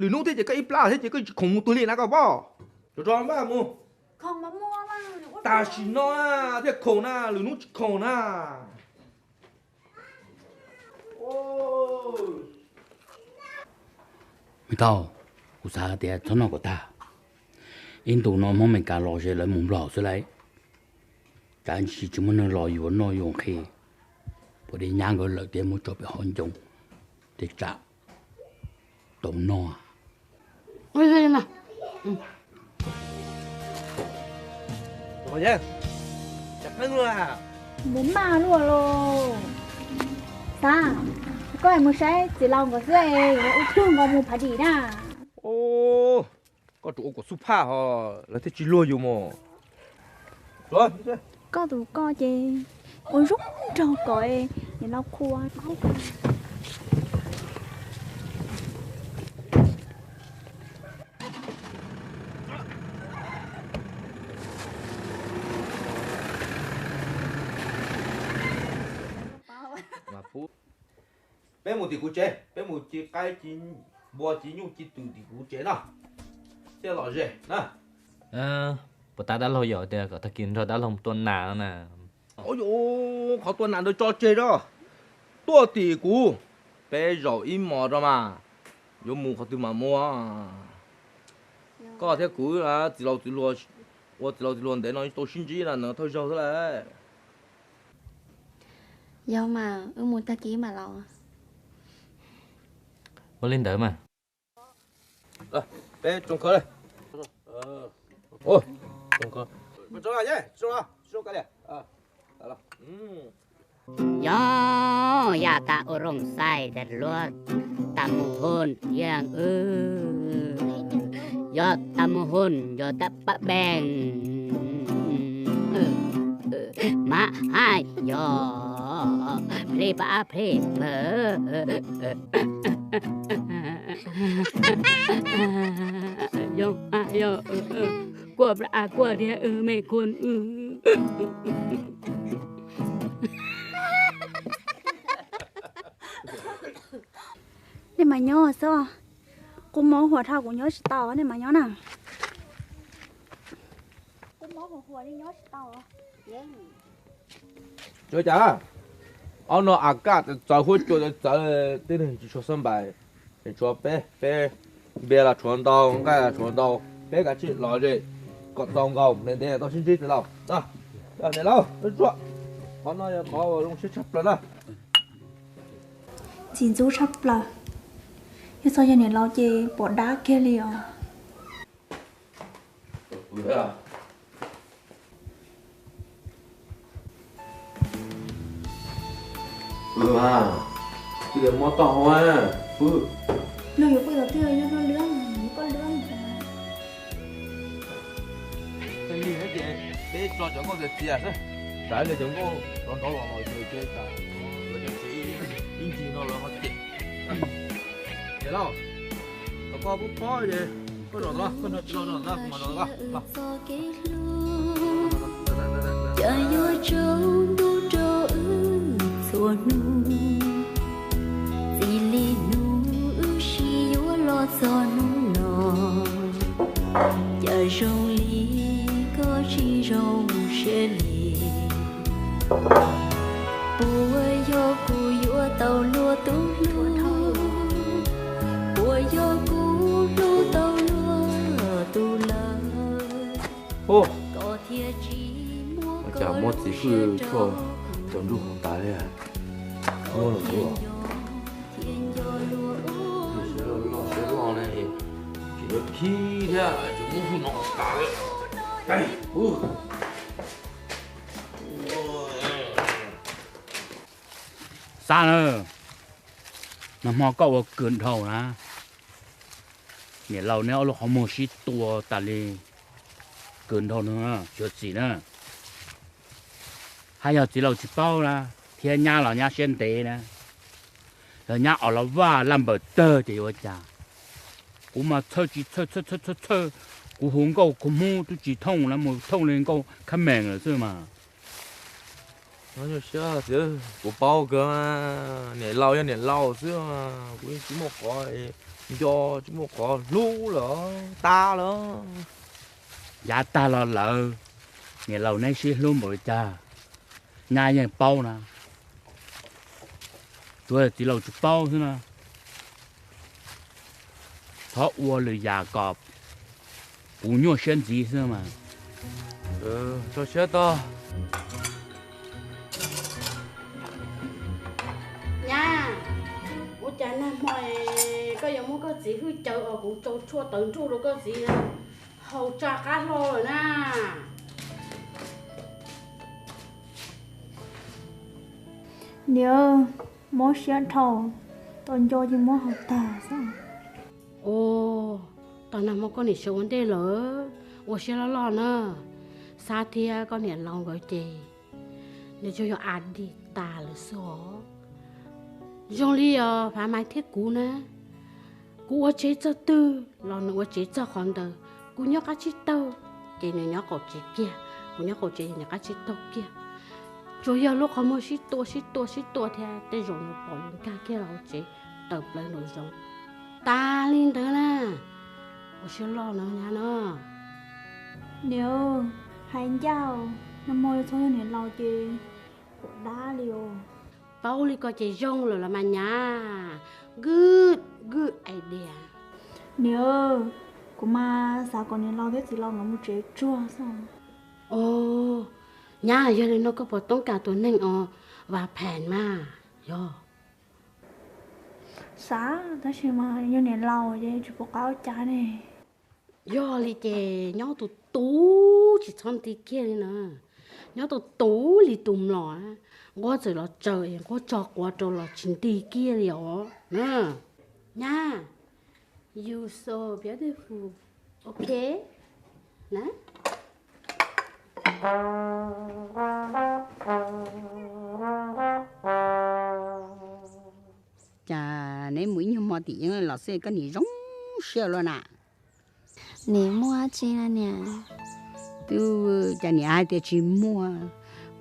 Lwm hnub thiab ces koj ib plab thiab ces koj tsis khoom mus twg li na koj paub. Rov rov maj mus. Tam sim no thiaj khoom na, lwm hnub tsis khoom na. Thaum, kuv xav tias txhob noj kom tag. Ib ntus no Hmoob Meskas los ze lawv mus Nplog xwb lauj. Tsam ntsis tsis muaj neeg los yuav noj yuav nqhis, puas dej nyab nkawd lawm thiab muab tso pem hauv ncoo, tej tsam tau noj. Mus maj luaj los. Xav, koj mus saib txiv laus nkawd xwb es ua tug nkaus mus phav dim na. Koj tsuas ua kom xub phaj ho lawv thiaj tsis luag yus mus. Koj tus koj ces ua zoo nraug kom niam laus qhuas. Peb mus tim kuv tsev, peb mus ci qaib ci npua ci nyuj ci twm tim kuv tsev no, thiaj lom zem na. Puas tas dab laug yom, tias kom tag kis nrog dab laug mus tua nas na. Qhov tua nas ntawd tso tseg os, tuaj tim kuv, peb zaum ib hmos rau mas, yuav mus qhov twg mas mus. Koj thiab kuv txiv laus txiv hluas, ua txiv laus txiv hluas ntev no tau sib ntsib na, thawj zaug xwb lawm. Yog mas, wb mus tag kis mam los. Ua li ntawd mas. Peb tsoo khawb li. Yog yam tas ua rooj xais tas luag tas mus hoo thiab wb, yog tas mus hoo yog tas pab beej, mas hais yog pleb pab pleb pawg. Yog, yog, kuaj pab kuaj thiab wb me kuaj. Nej mas nyob xwb, kuv mob huas dhau kuv nyob tsis tau, nej mas nyob na. Ua cas ob no a kaj txawv huab cua txawv, tib neeg tsis tshua xab npais, tshuav peb, peb npias los tshuav ntau, nqaij los tshuav ntau, peb kav tsij los ze kom txaus nkaus, ntev ntev tau sib ntsib txiv laus. Niam laus, qhov no yog qhov zoo siab tshaj plaws na. Txiv ntxub tshaj plaws, yog txog yog niam laus ces pom dab kiag li os. Pw mas, pw tias mob taub hau. Pw. Luag yuav pw thaum twg yog luag lwb, koj lwb. Peb tso cov nkauj tias txias xwb, xav li cov nkauj nrov nrov los los ces ces tas, ib ncig no lawv ho cem. Ces lauj, thaum koj pub pob ces koj zom no, koj nrog tsis los zom no, kuv mam zom no. Cas yuav tsaus ntuj rau wb txhua hnub, txij li hnub wb sib yuav los txog hnub no, cas zoo li koj tsis zoo siab li. Puas yog kuv yuav tau luag tus hlub, puas yog kuv hlub tau luag tus lawm, koj thiaj tsis muab, cas muab txiv hwj tshuaj cov nruj hauv tas li. Muab los ua siab loj siab loj ne, tsis yuav khib thiab tsis muab hwj no tas li. Xav na, nag hmo koj ua kawg dhau na, niam laus neb ob lub qhov muag sib tua tas li, kawg dhau no, xyuam xim na. Haj yog txiv laus tsis paub na, thiab nyab los nyab siab ntev na, yog nyab os los vaj laj npawm tawg ces yuav ua cas. Kuv mas txhawj tsis txhawj txhawj txhawj txhawj, kuv hu nkauj kua hmub twb tsis thooj na, mus thooj li nkauj khab mees lawm xwb mas. Kuv paub kawg, niam laus yog niam laus xwb, kuv yeej tsis muaj qhov Nco tsis muaj qhov hlub lawm, tas lawm. Yav tag los lawm, niam laus neb sib hlub npaum li cas, nyab yeej paub na. Tsuav txiv laus tsis paub xwb na. Thov ua lwm yam kom puv nyuaj siab ntxiv xwb mas. Tso siab tag. Nyab, ua cas nag hmo koj yuav muab koj txiv hwj caw os, kuv tsau tshuaj tawv nruj rau koj txiv haus tsa qab hlo lawm na. Niam, mob siab dhau, tau nco ces muab haus tag xwb. Ua, tau nag hmo koj niam sawv ua ntej lawm, ua siab loj loj na. Xab thiab koj niam laus nkawd ces nws tsuas yog a di tas lawm xwb os. Zoo li os Fav Maiv thiab kuv na, kuv ua tsev txog twg los nws ua tsev txog qhov ntawd. Kuv nyob qab tsib taug ces nws nyob qaum tsev kiag, kuv nyob qaum tsev ces nws qab tsib taug kiag. Tsuas yog lub qhov muag sib tua sib tua sib tua thiab tej zaum nws pom yus nkag kiag los ua tsev tawm plaws nraum zoov. Tas li ntawd na, ua siab loj no nyab na. Niam, hais ncaj, nag hmo yog txhob yog niam laus ces puas dab li os. Paub li ko ces zoo lawm los mas nyab, good, good idea. Niam, kuv mas xav kom niam laus thiab txiv laus nkawd mus tsev tsuag xwb. Os, nyab, yog li no koj puas toob kas tus neeg os, Vam Phem mas, yog? Xav, tab sis mas yog niam laus ces tsis pom qab ua cas ne. Yog li ces nyob tus tub tsis txhob nti kiag li na. Nyob tus tub li tus mlom, nquab txawm los tsaws es nquab tso quav rau los tsis nti kiag li os. Nyab, you so beautiful. Ok na. Cas neb mus ib nyuag hmo tim yeeb los xwb koj niam zoo siab luaj na. Niam, muaj dab tsi na niam? Twb cas niam hais tias tsis muaj.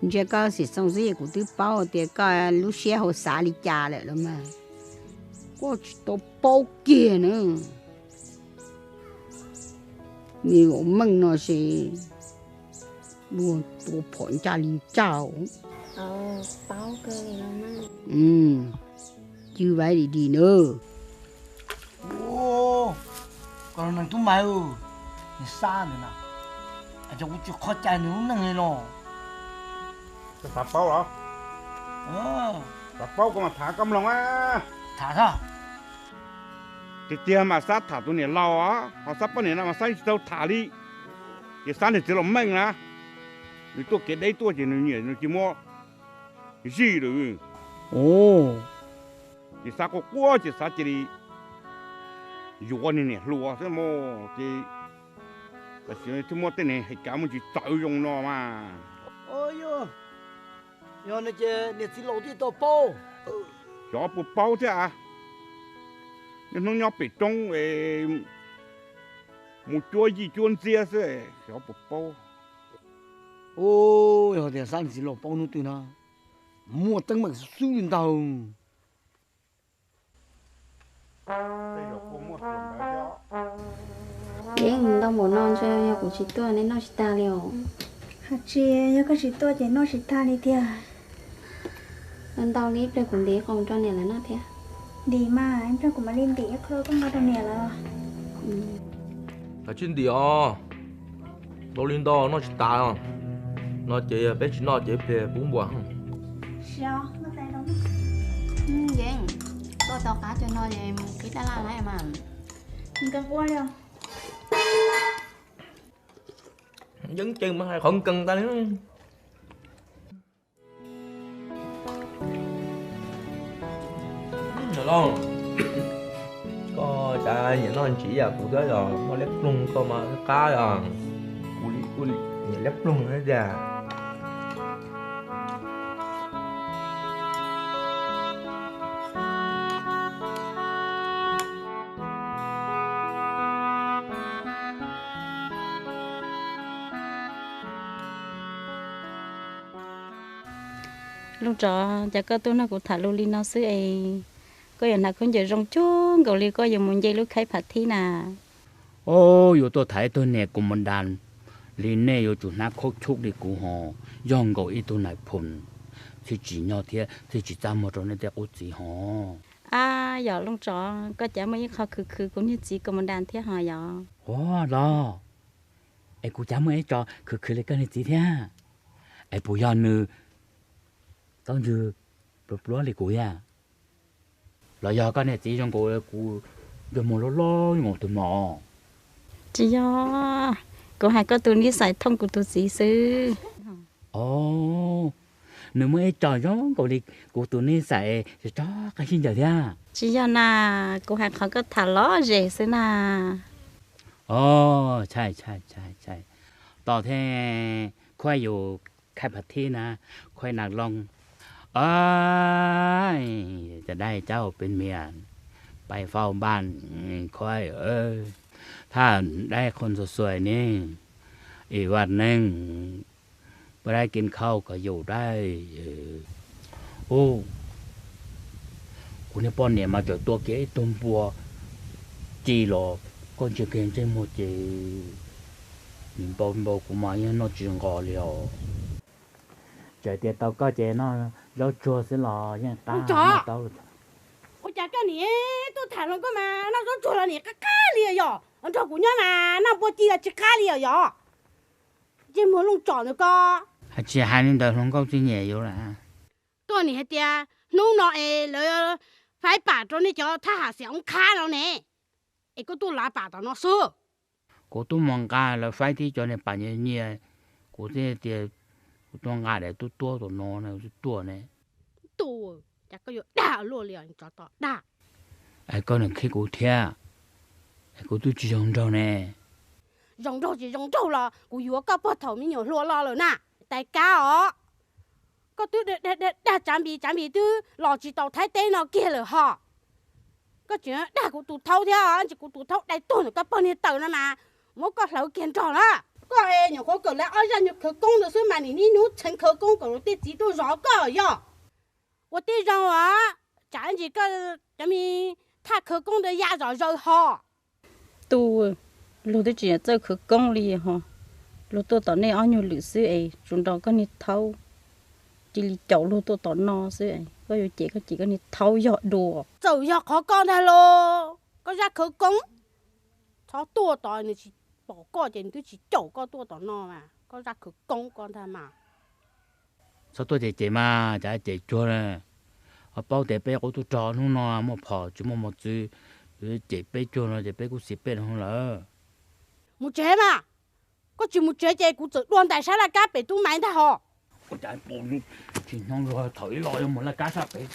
Ntsia koj xim xoo xwb kuv twb paub tias koj lub siab hauv xav li cas lawm los mas. Koj tsis tau paub kiag na. Nws ua meej no ces luag tua phom ncaj li ncaj. Cw vais dim dim na. Koj los neeg tub mais, niag Xab ntawd na, cov kuv tsis qhov cai nws lub neej li no. Koj xav paub los? Xav paub koj mas tham koj mloog a. Tham tag. Tiag tiag mas Xab tham tus niam laus, ho Xab poj niam no mas Xab tsis tau tham li. Ces Xab niag txiv laus meej na, nws tuaj kev deb tuaj ces nws nyiam nws cia muab zij lawm. Ces Xab quaj quaj ces Xab cia li yuav niag niam hluas xwb mas ces tam sim no thiaj muaj tej niag hais kav muaj ntsis txawv zoo no mas. Yog no ces niam txiv laus twb tau paub. Xyov puas paub thiab. Niaj hnub nyob pem roob es mus cuab yij cuab ntxiab xwb, xyov puas paub. Yog tias Xab niam txiv laus paub hnub twg no, muaj teeb meem xwb li ntag. Yeej ntau npaum no ntshe yog kuv tsis tuaj nej noj tsis tag li os. Hais tsis yog koj tsis tuaj ces noj tsis tag li tiag. Ntau li ib pliag kuv ntim qos rau niam lawv noj thiab. Ntim mas, ib pliag kuv mam li ntim ib qho koj nqa rau niam lawv. Kav tsij ntim os, ntau li ntau noj tsis tas os. No ces yog peb tsis noj ces ib pliag pub npua. Yeej, tuaj tau qab cov no es mus qhib dab laj lawm mas. Nkees ua li. Yeej ces mas hais qhov nkees tas li. Niam laus, koj cas nyiam noj ntsis yam kuv thiab yog noj liab ploog koj mas qab yog kuv li kuj nyiam liab ploog thiab tiag. Lub tsov, cas koj tuaj nrog kuv tham lus li no xwb es Koj yuav hnav khaub ncaws zoo cuag nkaus li koj yuav mus nce lub khaib phav thib na. O, yuav tuaj tham ib tug niam kaus mos das li nej yuav tsum hnav khaub chub li kuv hos, yog nkaus ib tug nais phoo, thiaj tsim nyog thiab thiaj tsis txaj muag rau nej tej qub txiv hos. Ab, yog Looj Tsov, koj cas muaj ib qho khwv khwv kuv niag txiv kaus mos das thiab hos yom? Ua los, es kuv cas muaj ib co khwv khwv li koj niag txiv thiab? Es puas yog nws taub ntswg pluav pluav li kuv thiab? Los yog koj niag txiv zoo nkaus kuv ntsej muag loj loj nkaus tus mos? Tsis yog, kuv hais koj tus nij xais thooj kuv tus txiv xwb. O, nws muaj ib co zoo nkaus li kuv tus nij xais, tso qab sib ncaws thiab. Tsis yog na, kuv hais qhov koj tham lom zem xwb na. O, tshais tshais tshais tshais, tos thiab, khuaj yus khaib phav thib na, khuaj nas loo. Ov, cas dab cab peb mias, pais faus npaj, khuaj, thaj dab qhuas ntxuag xuas ne, ib vaj neeg, pab dab kev khauj kom yus dab. Ub, kuv niag poj niam mas txawm tua kiag ib tug npua ci los koj ntsia kiag ntsej muag ces nim npau npau kuv mas yeej noj tsis nqos li os. Txawm tias tau koj ces noj zaub tsuag xwb los yeej qab noj tau. Ua cas koj nim tuaj tham hluas nkauj mas noj zaub tsuag los nim qab qab li yom? Nrog kuv nyob mas noj npua ci los tsis qab li os yom? Ntsej muag Looj Tsom ntawd koj. Hais tsis hais li ntawd hluas nkauj tsis nyiam yus lawm. Koj nim hais tias hnub no es lawv faib pam rau nej cov thab ham xiam oob qhab no ne, es koj tuaj lav pam tom no xwb. Kuv tuaj mus nqa lawv faib tib co niag pam nyias nyias, kuv thiaj tias kuv tuaj nqa daim tub tuab tom no tuaj ne. Tus, cas koj yuav dag luaj li os, tsov tom dag. Es koj niam khib kuv thiab, es kuv twb tsis zoo nraug ne. Zoo nraug tsis zoo nraug los kuv yuav koj puag thaum me nyuam hluas los lawm na, tais kab os. Koj twb dag tsav npis, tsav npis twb los tsis tau Thaib teb no kiag lawm ho. Koj tseem dag kuv tus thaub thiab, ntsis kuv tus thaub dai tuag ntawm koj pog niag taw no mas muab koj hlawv kiag nrog na. Koj nyuam qhuav kawm lawv ob zaj nyuag khawv koob ntawd xwb mas nim niaj hnub txheev khawv koob kom luag tej txiv tuaj zov koj yog. Ua tib zoo os, tsam ntsis koj cov me thaj khawv koob ntawd ya zom zaws ho. Tus, luag twb tsis txawj khawv koob li ho, luag tuaj tom nej ob nyuag lwm xwb es tsuas nrog koj niag thaub cia li caum luag tuaj tom no xwb, koj yuav cem koj cem koj niag thaub yog dua. Txawm yog qhov koj ntag los koj zaj khawv koob, txhob tuaj tom nws tsis pom koj ces nws twb tsis caum koj tuaj tom no mas koj zaj khawv koob koj ntag mas. Txhob tuaj cem cem mas, cas cem cuag na. Ho paub tias peb qub tub rog hnub no muaj phom tsis muaj mos txwv, cem peb cuag no ces peb kuj xis peb no lawm. Mus tsev mas, koj tsis mus tsev ces kuv txawm dua ntais sab laj kab pem tub maiv ntag hos. Tsis hnov luag thaum ib los yuav mus laj kab sab pem.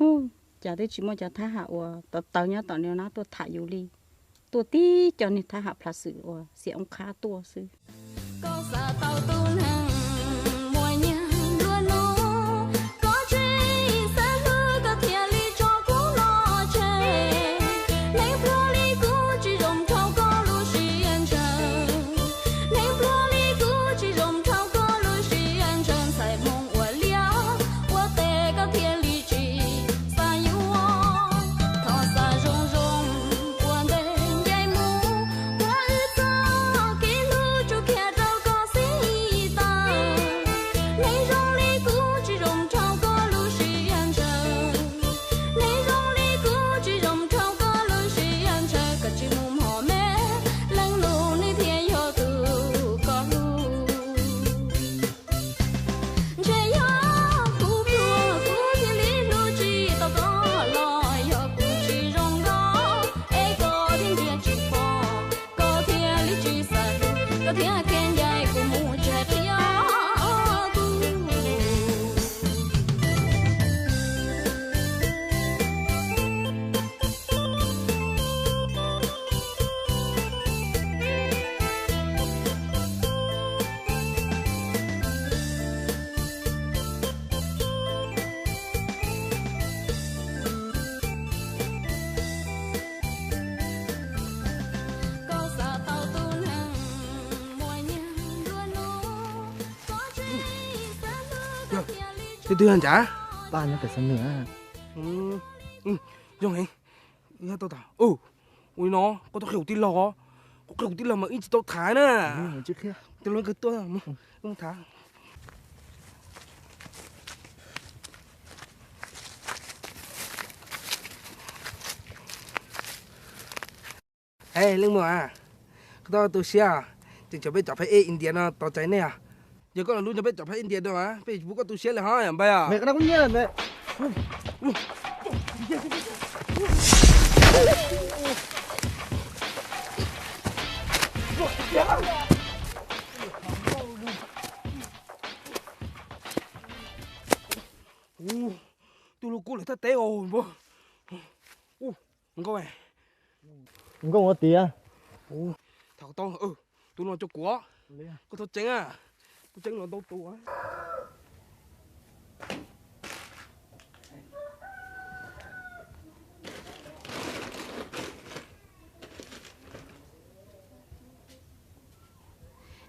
Ub, cas twb tsis muaj cov thab ham uas tawv tawv nyob tom no na tuaj tham yus li. Tuaj tib co niag thab ham plhav xwm uas xiam oob qhab tuaj xwb. Twg twg yog ntsab? Paj nyob pem Xam Nwm. Zoo heev. Yog tau tas, ua li no, koj tau qhia kuv tij laug os. Koj qhia kuv tij laug mas ib tsis tau thaiv na. Tij laug kawg tuaj, mus thaiv. Leej muam, koj tau tu siab, tseem tshuav peb cov phab ej India no tos txais nej os. Yog koj los lub nrog peb cov phab ej India no, peb tsis pub koj tu siab li hos npawg os. Tus lus kub lawm thaj teb os npawg. Nkauj, nkauj ua tiag. Tham tau, tus no cov kuv, koj txhob tseeb, kuv tseeb los ntau tus.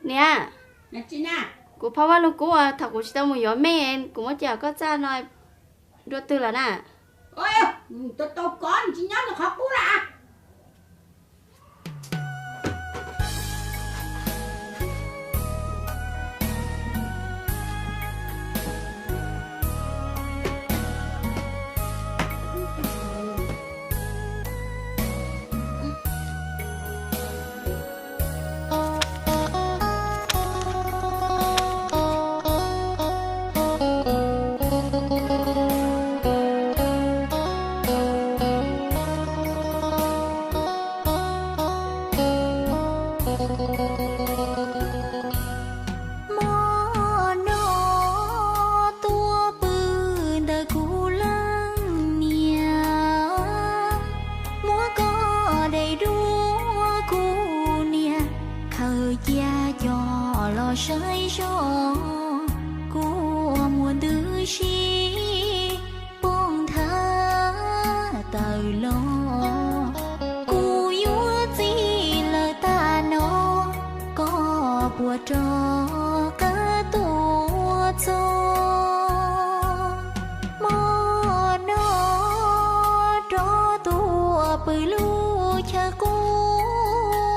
Niam, kuv phob Vaj Lug Kub thaum kuv tsis tau mus yuav mej, kuv muab cia koj txaj no dua twg lawm na? Tau kov tsis nyob nws qhov qub lawm. Hmo no tuaj pw ntawm kuv leej niam, muab koj daim duab kuv niam khaws cia coj los saib zog, kuv muaj ntws si poob nthav tawm los. Kuv yuav txij lawm tag no, koj puas rov qab tuaj txog? Hmo no rov tuaj pw lub chaw qub,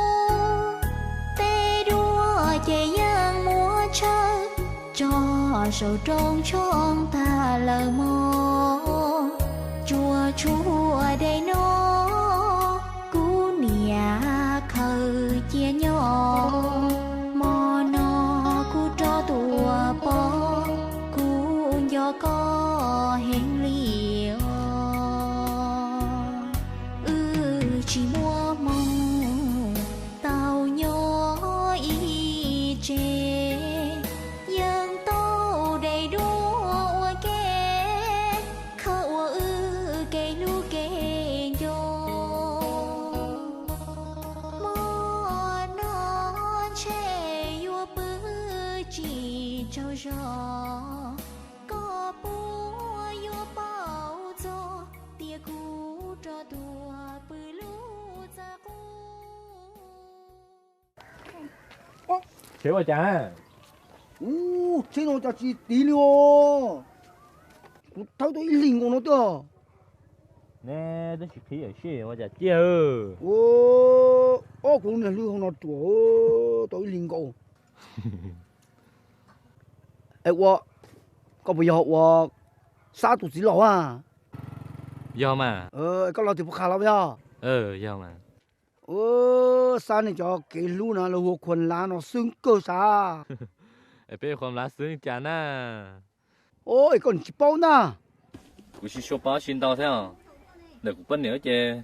tej duab ces yeej muab tshawb tso saum rooj tshoob tag lawm mog. Tsuas tshuav daim no kuv niam khaws cia nyob. Hmo no kuv rov tuaj pom, kuv nco koj heev li os. Wb tsis muaj hmoo tau nyob ib tse, yeej tau daim duab ua ke, khaws ua wb kev hlub kev nco. Hmo no ntshe yuav pw tsis tsaug zog, koj puas yuav paub txog tias kuv rov tuaj pw lub txaj qub? Tsheb ua cas? Ub, tsheb no cas tsis tiv li os. Kuv thawb tau ib hlis nkaus no twb. Ne, twb tsis qhib yam sij ua cas ciaj. Ob, kuv lub niag hlwb hauv no ruam tau ib hlis nkaus. Es ua, koj puas yog ua Xab tus txiv laus a? Yog mas. Koj los tim Pub Qha los yog? Yog mas. Xab nej cov kev hlub na lawv hu ua Khua Lav no xwb kawg Xab. Es peb Khua Lav xwb cas na? Os, es koj tsis paub ntag. Kuv tsis tshua paub tsis ntau thiab os. Ntawm kuv poj niam ces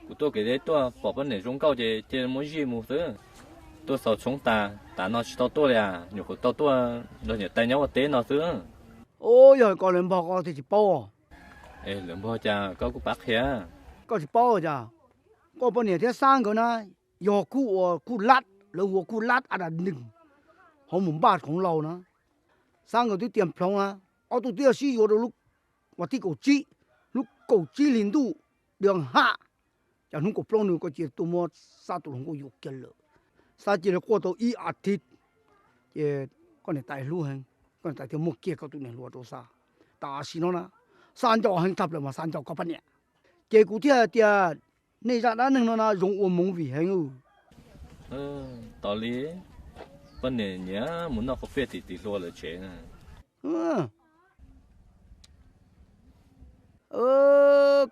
kuv tuaj kev deb tuaj pom poj niam zoo nkauj ces cia muab zij mus xwb. Tuaj xaus tshoob tas, tav no tsis tau tuaj li as, nyuam qhuav tau tuaj nrog niam tais nyob ua teb no xwb. Os, yog koj lawv npog koj thiaj tsis paub. Es lawv npog cas koj kuj pab qhia. Koj tsis paub cas? Koj poj niam thiab Xab nkawd na, yog kuj ua kuj lab, lawv hu ua kuj lab a da nws, hauv mus npaj khoov laus na. Xab nkawd twb tias plhoov na, ob tug twb sib yuav rau lub vas thib kaum tsib, lub kaum tsib hli ntuj, dua haj, cas hnub kaum plaub nws koj cia tuaj muab Xab tus hluas nkauj yuam kiag lawm. Xab cia li quaj tau ib as thiv, ces koj niam tais hlub heev, koj niam tais thiaj muab kiag koj tus niam hluas rau Xab. tam sim no na, xav nco heev tshaj plaws mas xav nco koj poj niam. Ces kuv thiaj tias nej zaj dab neeg no na zoo ua movie heev. Tos li, poj niam nyiam mus noj koj peb tim tis hlua lawv tsev na.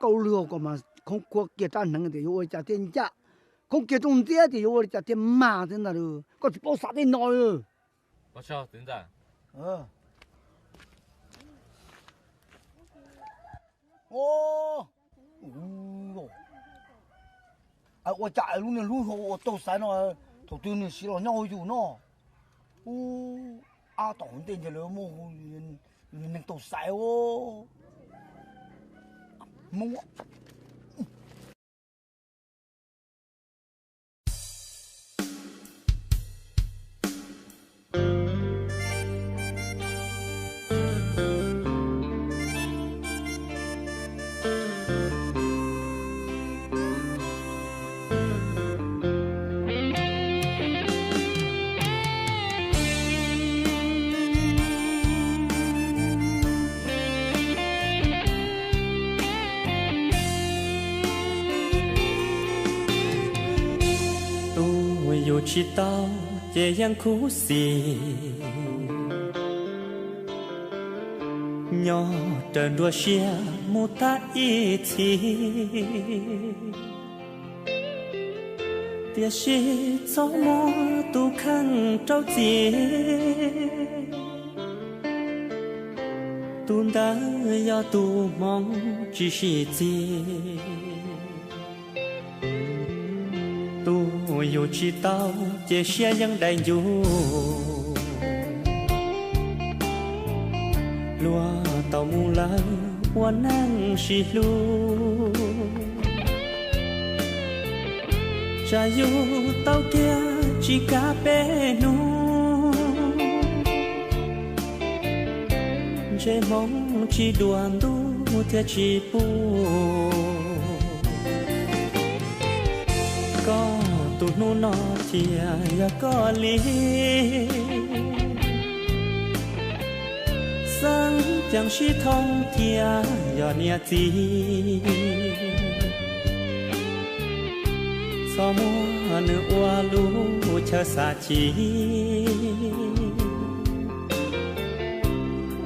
Koj lub lwg ko mas khoob khuab kiag rab hneev tias yuav ua li cas thiaj ncaj, khoob kiag rooj ntxiab tias yuav ua li cas thiaj mag thiab ntag. Koj tsis paub xav tej no li. Ua cas lub niag hlub hlua ua tau xaiv no, thaum twg nws siv los nyob hauv yus no. Ab, tom ntej ntawd lawv muaj neeg tau xaiv os. Hmoob. Tus yus tsis tau ces yeej khuv xim, nyob raws nruab siab mus tag ib txhis. Tiam sis txhob muab tus kheej rau txim, tus ntawd yog tus hmoov tsis sib txig. Tus yus tsis tau ces siab yeej dai ncuj, luag tau mus lawm ua neej sib hlub. Tsam yus tau kiag tsis kav peb hnub, ntsej hmoov tsis dua ntuj thiaj tsis pub. Koj tus hnub no thiaj yog koj li, xeeb ceem sib thoob thiaj yog niam txiv. Txhob muab nws ua lub chaw xav chim,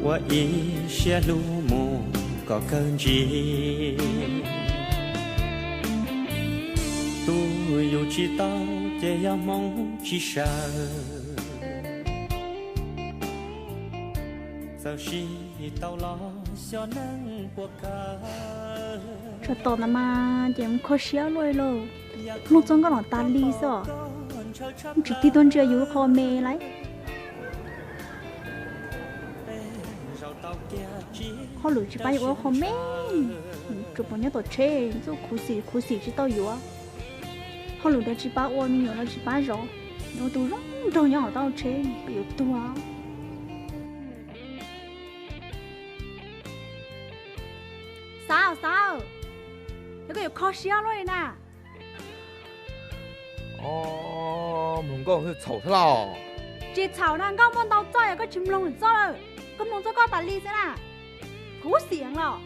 ua ib siab hlub mus kom kawg ntsis. Tus yus tsis tau ces yog hmoov tsis sawv, txawm sib tau los xyov neeg puas kawg. Tsam tom ntawd mas ces mus kho siab luaj li lauj. Mloog txoj nkauj no tas li xwb os. Tsis tig tuaj ntsia yus lub qhov me lauj. Hauj lwm tsis pab yuav ua qhov me, tsuas pom nyob tom tsheb txuj khuv xim khuv xim tsis tau yuav. Hauj lwm los tsis pab ua, me nyuam los tsis pab zov, ua tus zoo nraug nyob hauv tau tsheb, yuav tuag. Xav, xav, yog koj yuav kho siab luaj li na. Mloog nkauj txhaum thiab los? Tsis txhaum na, nkauj muaj ntau txoj, yog koj tsis mloog lwm txoj lawm, koj mloog txoj koj tas li xwb na. Khuv xim los.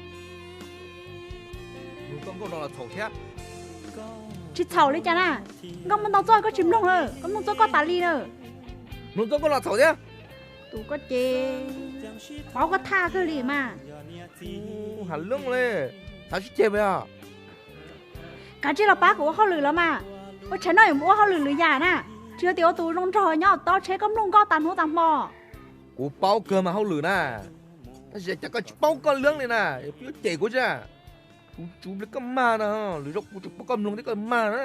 Mloog txoj nkauj no los txhaum thiab. Tsis txhaum li cas na, nkauj muaj ntau txoj koj tsis mloog lawm, koj mloog txoj koj tas li na. Mloog txoj nkauj los txhaum thiab. Tus koj ces paub koj thaj kawg li mas. Has lwm li, xav sib ceg mas. Kav tsij los pab kuv ua hauj lwm los mas. Ua tshais noj yuav mus ua hauj lwm lwm yam na, tsis yog tias ua tus zoo nraug nyob tau tsheb koj mloog nkauj tas hnub tas hmo. Kuv paub kawg mas hauj lwm na, tab sis cas koj tsis paub koj lwm li na, yuav cem kuv tsis? Kuv tsum li koj mag na, lwm zaus kuv tsis pom koj mloog thiab koj mag na.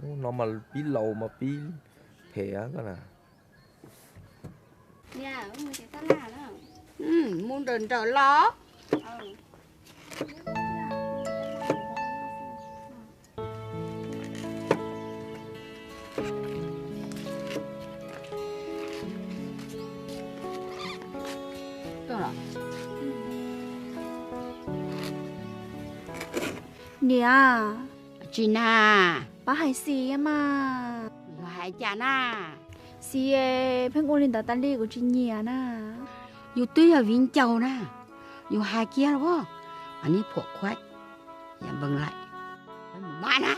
No mas pib laus mas pib phem koj na. Mus nrawm nrawm los. Niam. Tsis na. Pab hais xis mas. Hais cas na? Txiv, pheej ua li ntawd tas li kuv tsis nyiam na. Yus twb yog viv ncaus na, yus hais kiag los, a, neb phuam qhuav, yam npees laim, mas na,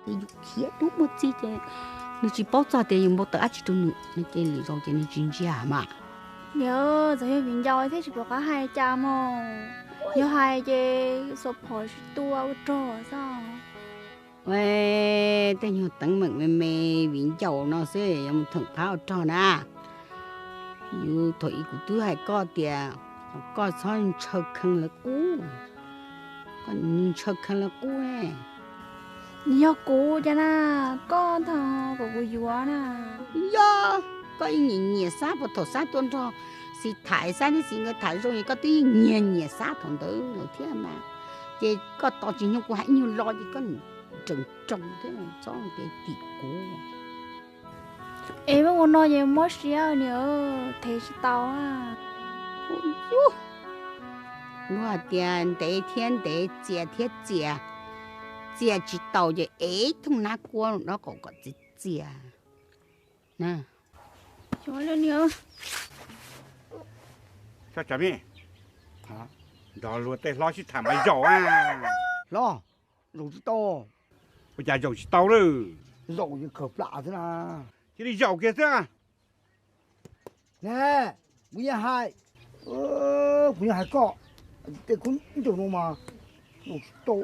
ces yus khiav dub muaj txij ces nws tsis paub txog tias yus npau taws dab tsi rau nws no ces lwm zaus ces nws tsis ntsia mas. Niam, txawm yog viv ncaus thiab tsis pom qab hais cas mog, yog hais ces xuas phom tsis tua ua rog xwb. Tej nyuag teeb meem me me viv ncaus no xwb yuav mus theem phab ua rog na. Yus thaum ub kuv twb hais koj tias koj txhob ntshaw khees lawv qub, koj ntshaw khees lawv qub. Nws yog kuv cas na, koj ntag kom kuv yuav na. Yog koj yeej nyiam nyiam Xab, puas thaum Xab tuaj nrog Xis tham, Xab thiab Xis nkawd tham zoo es koj twb yeej nyiam nyiam Xab thaum ntawd lawm thiab mas. Ces koj tos tsis nyoog kuv hais ib nyuag lo ces koj nrees roos thiab txhob kev tim kuv. Es muab ua no ces mob siab niam, thev tsis tau. Luag hais tias ntev thiab ntev, txias thiab txias, txias tsis tau ces ev thooj nab kuab dob qaum kom txias txias. Sab tsam me, nrog luag tej hlob sib tham mas zaum a. Hlob, zaum tsis tau. Ua cas zaum tsis tau lawm? Zaum ces khaws plam xwb na. Cia li zaum kiag xwb. Ne, kuv yeej hais, kuv yeej hais koj, tej khub ncaus no mas zaum tsis tau.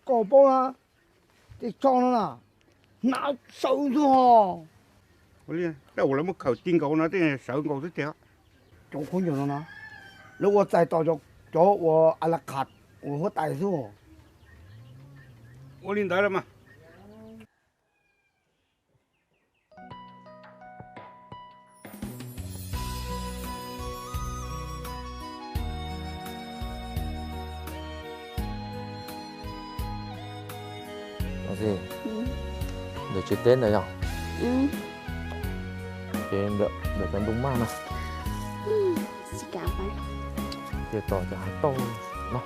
Koj paub na, tej tsho no na, hnav sawv xwb ho. Ua li, tej uas lawv muab khaws ti nkaus no tej sawv nkaus xwb tiag. Cov khub ncaus no na, lawv ua txais tos cov uas a la khat uas huab tais xwb. Ua li ntawd los mas. Ntawm tsev teb ntawd yog? Ces ntawm cov ntoo maj na. Ces tos cov hav tauj no.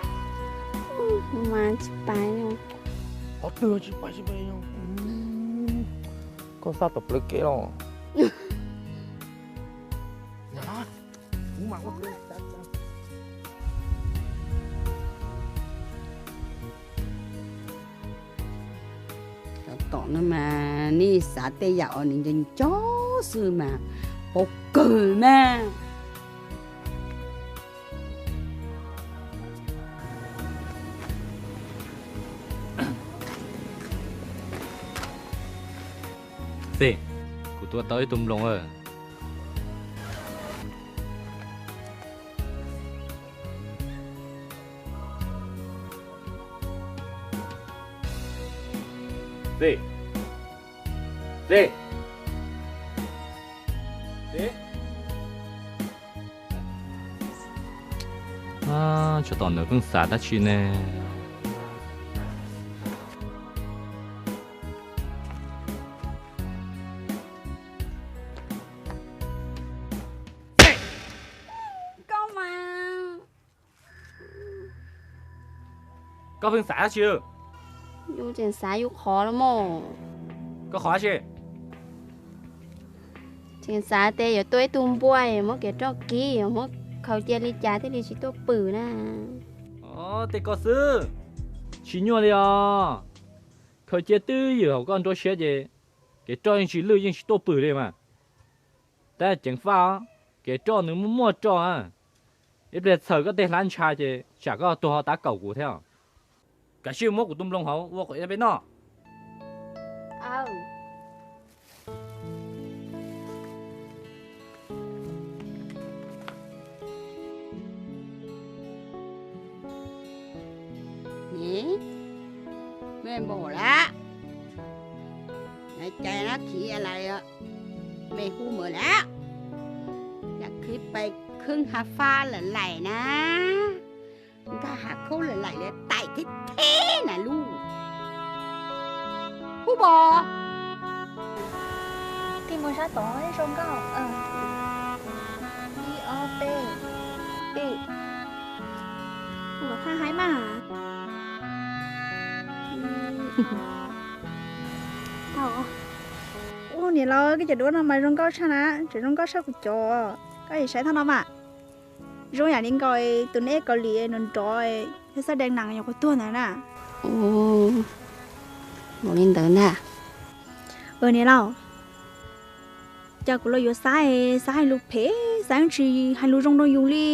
Qhov twg tsis pais tsis pais. Koj xaj tom plawv kev los. Tom no mas nej xav tej yam uas nws nco nco xwb mas paub kawg mas. Xis, kuv tua tau ib tug nploos lawm. Xis, Xis, Xis. Tsov tom ntawd pheej xav dab tsi ne? Koj mas, koj pheej xav dab tsi? Yus tseem xav yus qhov los mas. Koj qhov dab tsi? Tseem xav tias yuav tua ib tug npua, muab kev roj kib, muab khaws cia li cas thiaj li tsis tuaj pwm na. Tej koj xwb, tsis nyuaj li os. Khaws cia twb ywm hauv koj nruab siab ces kev roj yeej tsis lwj yeej tsis tuaj pwm li mas. Tab ceev faj, kev roj nws muaj muaj roj. Ib pliag txhaws koj tej hlab ntsha ces tsam koj tuag ho tav kaum kuv thiab. Kav tsij muab kuv tus nploos hauv ua kom peb noj. Me npaum lawm, cais no khiav lawm, me hu mawm lawm, yam khwv pais khwb ha fa lawm laim na, nkag hav khaub lawm laim li taim thib thib na lub. Hu pom. Tig mus sab tod zoo nkauj. Ib ob peb, peb. Ua thaj haib mas. Tau. Ub, Niam laus, koj cov duab no mas zoo nkauj tshaj na, tseem zoo nkauj tshaj kuv cov. Koj saib thaj no mas zoo yam li nkaus tus neb Kaus Lim nrov nrov thiab xab dees nas nyuam qhuav tuag ntawd na. Ua li ntawd ntag. Niam laus, cas kuv los yuav Xab, Xab hais lus phem, Xab yeej tsis hais lus zoo rau yus li.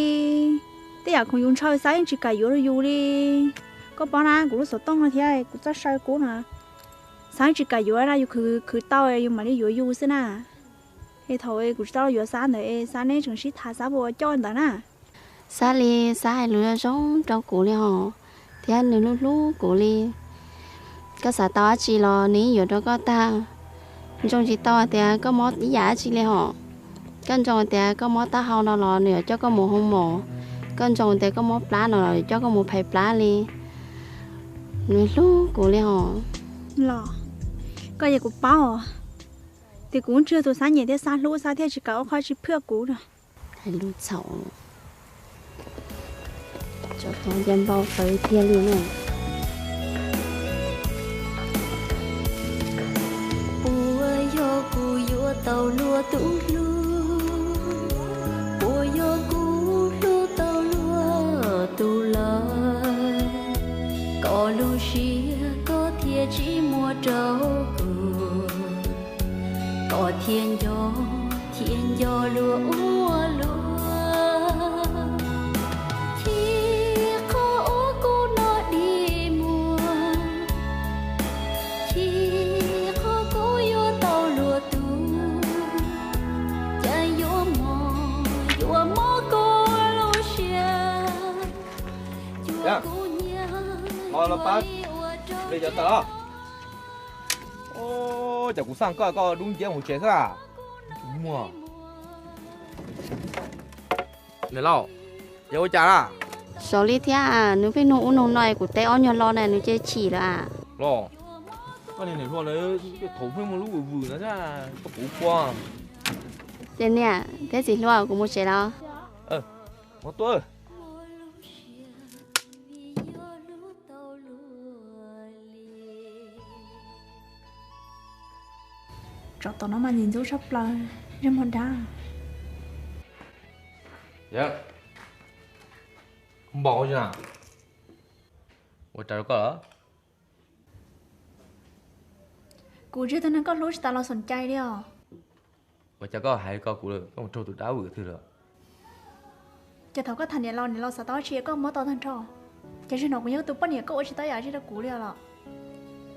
Tej yam khoom yus ntshaw Xab yeej tsis kam yuav rau yus li. Koj paub na, kuv lub xov tooj no thiab kuv txoj saw kub no, Xab yeej tsis kam yuav na, yus khwv khwv tau yus mam li yuav yus xwb na. Es thaum kuv tsis tau los yuav Xab ntawd es Xab neb tseem sib tham Xab puas coj ntawd na. Xab li, Xab hais lus zoo rau kuv li hos, thiab nws hlub hlub kuv li. Koj xav tau dab tsi los nws yeej yuav rau koj tag. Ntsoov tsis tau hais tias koj mob ib yam dab tsi li hos. Koj ntsoov hais tias koj mob taub hau no los nws yuav coj koj mus hoo mos. Koj ntsoov tias koj mob plab no los yuav coj koj mus phais plab li. Nws hlub kuv li hos. Los, koj yog kuv paub, tias kuv tsis yog tus Xab nyiam thiab Xab hlub, Xab thiaj tsis kam ua qhov tsis phwj kuv na. Hais lus txhaum, tsov tov nca npau taws tiag li na. Puas yog kuv yuav tau luag tus hlub? Puas yog kuv hlub tau luag tus lawm? Koj lub siab koj thiaj tsis muag rau kuv, koj thiaj nco, thiaj nco luag ua luaj. Chim qhov uas kuv noj dig muag, chim qhov kuv yuav tau luag tus, cas yuav mob, yuav mob kuv lub siab. Cuag kuv nyiam los pab li cov tawm os. Cas kuv xaj koj, koj dub nciab mus tsev xwb a? Niam laus, yog ua cas na? Xaus li thiab, nws pheej nug ub nug no, kuv teb ob nyuag lo na nws cia chim lawm a. Los, koj niag niam hluas na, thaum pheej muaj lub vwm vwm no thiab, koj puas ua? Ces niam thiab txiv hluas, kuv mus tsev los. Mus tuaj. Tsov tom no mas ntxim ntxub tshaj plaws, ntsej muag dab. Yawg, npau tsis na, ua cas rau koj lawm? Kuv tsis yog tus neeg koj hlub tsis tas los xoom cai li os. Ua cas koj hais li ko kuv lawm, koj mus raug tus dab vwm twg lawm? Ces thaum koj tham niam laus, niam laus xav tau dab tsi koj muab tau tag nrho. Ces zaum no kuv yog tus poj niam koj ua tsis tau yam dab tsi rau kuv li lawm.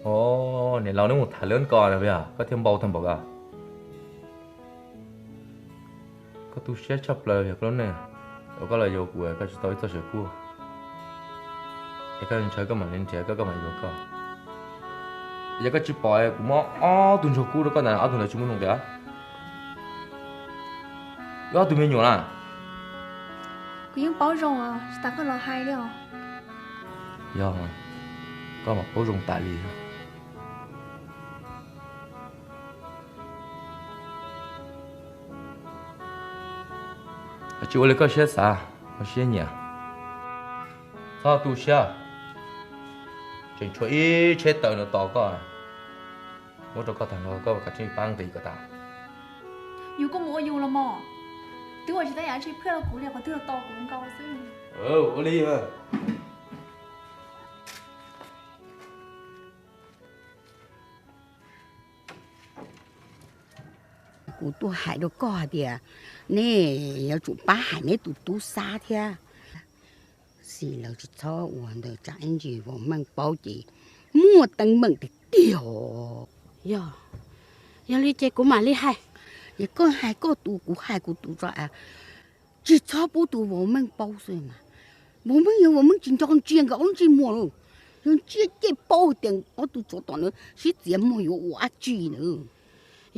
Os, niam laus neb mus tham lawv ko lawm, koj thiaj npau tag npaum ko. Koj tu siab tshaj plaws yog koj lub neej, uas koj los yuav kuv koj tsis tau ib txoj saw kub, es koj ntshaw koj mam li nrhiav koj, koj mam yuav koj. Yog koj tsis pom kuv muab ob tug ntsuag kub rau koj ntawd, ob tug ntawd tsis muaj zoo tiag. Wb ob tug me nyuam na. Kuv yeej paub zoo os, tsis tas koj los hais li os. Yog, koj mam paub zoo tas li. Tsis ua li koj siab xav, koj siab nyiam. Txhob tu siab, tseem tshuav ib tsheb taws no tos koj. Muab rau koj tag nrho, koj kav tsij pab nqis kom tas. Yus kuj mus ua yus los mog. Twb ua tsis tau yam dab tsi phem rau kuv li, qhov twg los tos kuv nkaus xwb. Ua li. Kuv tuaj hais rau koj hais tias nej yuav tsum pab hais neb tus tub Xab thiab. Xij lawv tsis txhob ua ntawd tsam ib ntsis vauv Meej paub ces muaj teeb meem tiag tiag os. Yog, yog li ces kuv mam li hais. Ces koj hais koj tus, kuv hais kuv tus tso. Tsis txhob pub tus vauv Meej paub xwb mas. Vauv Meej yog vauv Meej tsis nco ntsia nkawd ob lub ntsej muag li. Yog ntsia ces paub tias ob tug tsov tom na sib txiav muag yuav ua dab tsi na.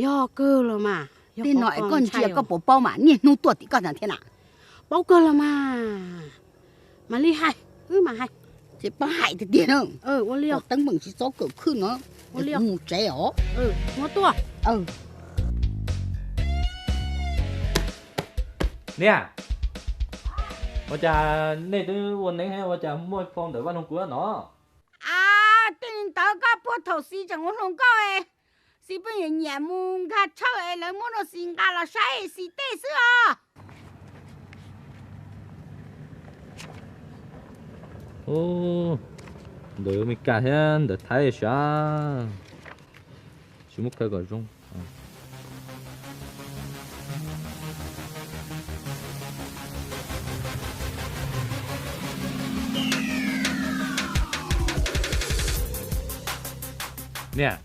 Yog kawg los mas. Tej no es koj ntsia koj puas paub mas niaj hnub tuaj tim koj ntag thiab na. Paub kawg los mas. Mam li hais, wb mam hais. Ces pab hais tiag tiag na. Ua li os. Teeb meem tsis txhob kawm khwj no. Ua li os. Mus tsev os. Muab tuaj. Niam, ua cas nej twb ua neeb ua cas muaj phone ntawm vaj loog kuv no? Ab, tej li ntawd koj puag thaum xis tseem ua hluas nkauj, Xib pheej nyiam nyiam mus nkag tshawj es lawv muab no xis nqa los saib xis tej xwb os. Ntawm Amelikas thiab ntawm Thaib sav, tsis muab kaw kom zoo. Niam,